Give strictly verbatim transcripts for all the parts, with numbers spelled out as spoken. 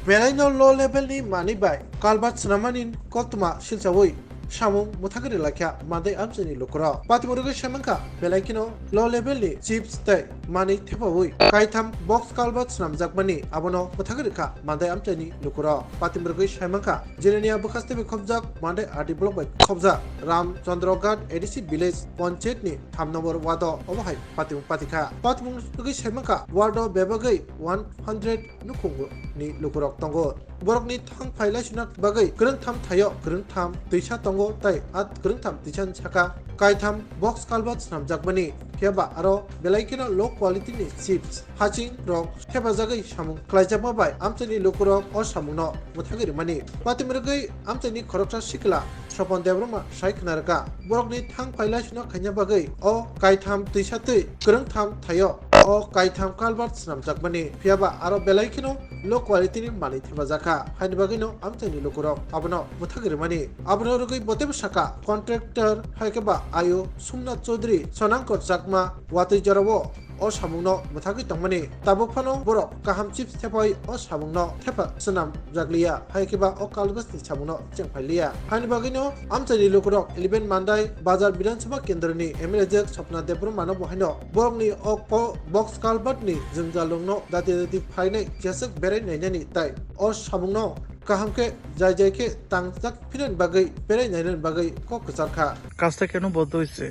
Belaino low level ni manwi bai culvert swnamani koktwma silchaui samung mwthagwi rwlaikha Mandai amchaini lukurok. Patimung rwgwi saimankha belai kheno low level ni chips tei manwi thepaui kaitham box culvert swnamjakmani abono mwthagwi rwkha Mandai amchaini lukurok. Patimung rwgwi saimankha Jirania bwkhaste bai khobjak Mandai R D block bai khobjak Ramchandraghat A D C village panchayat ni tham number ward o obo hai patimung patikha. Patimung rwgwi saimankha ward o bebagwi one hundred nukhungni lukurok tongo. Borokni thang phai laisuna bagwi kwrwngtham thaio kwrwngtham twisa tongo tei a kwrwngtham twisani saka kaitham box culvert swnamjakmani, phiyaba aro belai kheno low quality ni chips haching rok thepajagwi samung khlaijakma bai amchaini lukurok o samungno mwthagwi rwmani. Patimung rwgwi amchaini khoroksa sikla Sopon Debbarma sai khna rwkha, borokni thang phai laisuna khaina bagwi o kaitham twisa twi kwrwngtham thaio o kaitham culvert swnamjakmani, phiyaba aro belai kheno low quality ni manwi thepajakha, haini bagwino amchaini lukurok abono mwthagwi rwmani. Abono rwgwi botebo saka contractor hai khe ba ayo Somnath Chaudhary, Sonankor Chakma watwi jorao o samungno mwthagwi tongmani. Tabuk phano borok kaham chips thepai o samungno thepa swnam jakliya, hai khe ba o culvert ni samungno chengphailiya. Haini bagwino amchaini lukurok eleven Mandai Bazar Bidhan Sabha Kendroni M L A jek Sopna Debbarmano bo haino borokni o ko-, box culvert ni jwngjal rokno dati dati phainai jeswk berai nainani tai o samungno kaham khe jai jai khe tangjak phinani bagwi berai nainani bagwi kok kwchar kha. কাজটা কেন বন্ধ হয়েছে?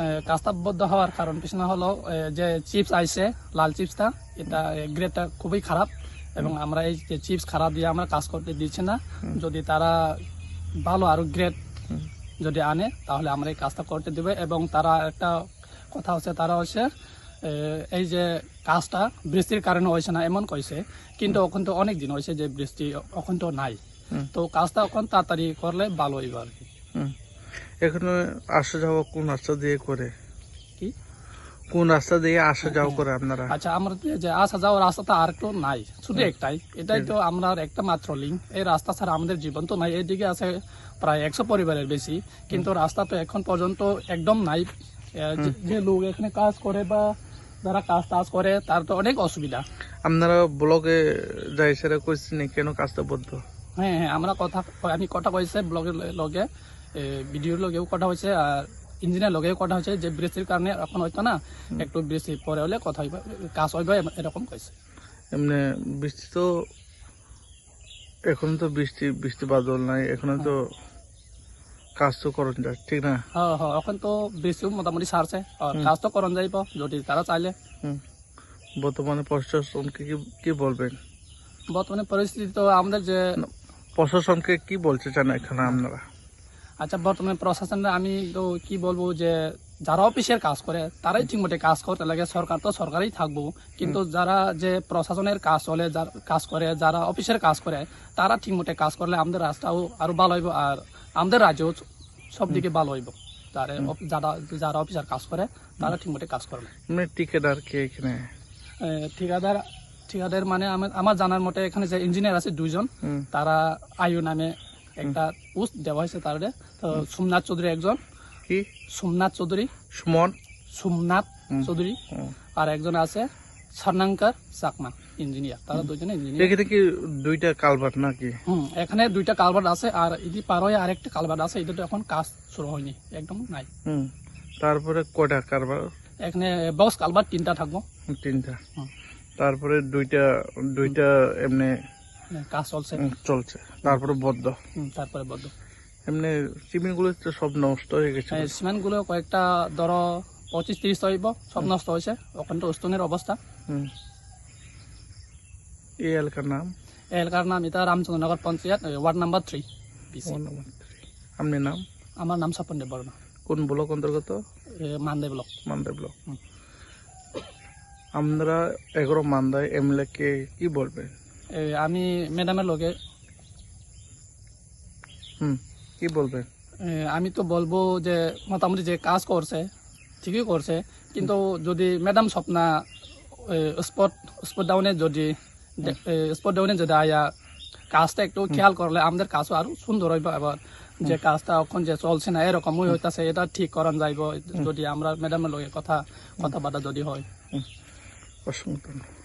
এ, কাজটা বন্ধ হওয়ার কারণ পিছনে হলো, এ, যে চিপস আইছে, লাল চিপসটা, এটা, এ, গ্রেডটা খুবই খারাপ এবং আমরা এই যে চিপস খারাপ দিয়ে আমরা কাজ করতে দিচ্ছি না। যদি তারা ভালো আরো গ্রেড যদি আনে, তাহলে আমরা এই কাজটা করতে দেবে। এবং তারা একটা কথা হচ্ছে, তারা হচ্ছে, এ, এই যে কাজটা বৃষ্টির কারণে হয়েছে না এমন কইছে, কিন্তু এখন তো অনেক দিন হয়েছে যে বৃষ্টি, এখন তো নাই। তো কাজটা এখন তাড়াতাড়ি করলে ভালো হইব আর কি। হুম। এখানে আসা যাওয়া কোন রাস্তা দিয়ে করে? কি? কোন রাস্তা দিয়ে আসা যাওয়া করে আপনারা? আচ্ছা, আমাদের যে আসা যাওয়ার রাস্তাটা আর তো নাই, শুধু একটাই, এটাই তো আমরা একটা মাত্র লিঙ্ক। এই রাস্তা ছাড়া আমাদের জীবন তো নাই। এদিকে আছে প্রায় একশো পরিবারের বেশি, কিন্তু রাস্তা তো এখন পর্যন্ত একদম নাই। এ, যে, যে লোক এখানে কাজ করে বা যারা কাজ টাজ করে, তার তো অনেক অসুবিধা। আপনারা ব্লকে যাই সেটা কইছেন কেন কাজটা বন্ধ? হ্যাঁ, হ্যাঁ, আমরা কথা, আমি কথা কইছে ব্লকের ল-, লগে, এ, বিডিওর লগেও কথা হয়েছে, আর ইঞ্জিনিয়ার লগেও কথা হয়েছে যে বৃষ্টির কারণে এখন হয়তো না, একটু বৃষ্টি পরে হলে কথা হইবে, কাজ হইবে, এম-, এরকম কইছে। এমনি বৃষ্টি তো, এখন তো বৃষ্টি, বৃষ্টি বাদল নাই, এখন তো কাজ তো করন যায়, ঠিক না? হ্যাঁ, হ্যাঁ, এখন তো বৃষ্টি মোটামুটি ছাড়ছে, আর কাজ তো করন যাইব যদি তারা চাইলে। হুম। বর্তমানে প্রশাসনকে কি, কি বলবেন? বর্তমানে পরিস্থিতি তো আমাদের যে না, প্রশাসনকে কি বলতে চান এখানে আপনারা? আচ্ছা, বর্তমানে প্রশাসনরা আমি তো কি বলবো, যে যারা অফিসের কাজ করে, তারাই ঠিকমতো কাজ করতে লাগে। সরকার তো সরকারই থাকবো, কিন্তু যারা যে প্রশাসনের কাজ চলে, যার কাজ করে, যারা অফিসের কাজ করে, তারা ঠিকমতো কাজ করলে আমাদের রাস্তাও আরো ভালো হইব, আর আমাদের রাজ্যও সব দিকে ভালো হইব। তারা অফ-, যারা, যারা অফিসের কাজ করে, তারা ঠিকমতো কাজ করে না। মানে ঠিকাদার কে এখানে? এ, ঠিকাদার, ঠিকাদার মানে আমার, আমার জানার মতে এখানে যে ইঞ্জিনিয়ার আছে দুইজন, তারা আয়ু নামে একটা পোস্ট দেওয়া হয়েছে তাদের। তো সোমনাথ চৌধুরী একজন। কি? সোমনাথ চৌধুরী। সুমন? সোমনাথ চৌধুরী। আর একজন আছে স্বর্ণাঙ্কর চাকমা, ইঞ্জিনিয়ার। তারা দুইজনে ইঞ্জিনিয়ার। এখানে কি দুইটা কালভার্ট নাকি? হুম, এখানে দুইটা কালভার্ট আছে, আর ইদি পার হয়ে আরেকটা কালভার্ট আছে, এটা তো এখন কাজ শুরু হয়নি, একদম নাই। হুম। তারপরে কয়টা কালভার্ট? এখানে বক্স কালভার্ট তিনটা থাকবো। তিনটা। হুম। তারপরে দুইটা, দুইটা এমনি হ্যাঁ, কাজ চলছে। হুম, চলছে। তারপরে বদ্ধ। হুম, তারপরে বদ্ধ। এমনি সিমেন্টগুলো তো সব নষ্ট হয়ে গেছে। হ্যাঁ, সিমেন্টগুলো কয়েকটা ধরো পঁচিশ তিরিশ হইব, সব নষ্ট হয়েছে। ওখানে তো স্তনের অবস্থা। হুম। এই এলাকার নাম? এই এলাকার নাম এটা রামচন্দ্রনগর পঞ্চায়েত, এ, ward number three, BC. Ward number three. আপনার নাম? আমার নাম স্বপন দেববর্মা। কোন ব্লক অন্তর্গত? এ, মান্দে ব্লক। মান্দে ব্লক। হুম। আপনারা এগারো মান্দায় এমএলএ কে কি বলবেন? এ, আমি ম্যাডামের লগে হুম, কি বলবেন? এ, আমি তো বলবো যে মোটামুটি যে কাজ করছে, ঠিকই করছে, কিন্তু যদি ম্যাডাম স্বপ্না, এ, স্পট, স্পট ডাউনে যদি দে-, এ, স্পট ডাউনে যদি আয়া কাজটা একটু খেয়াল করলে আমাদের কাজও আরো সুন্দর হইব। আবার যে কাজটা এখন যে চলছে না, এরকমই হইতাছে, এটা ঠিক করান যাইব যদি আমরা ম্যাডামের লগে কথা, কথাবার্তা যদি হয়। হুম, অসংখ্য ধন্যবাদ।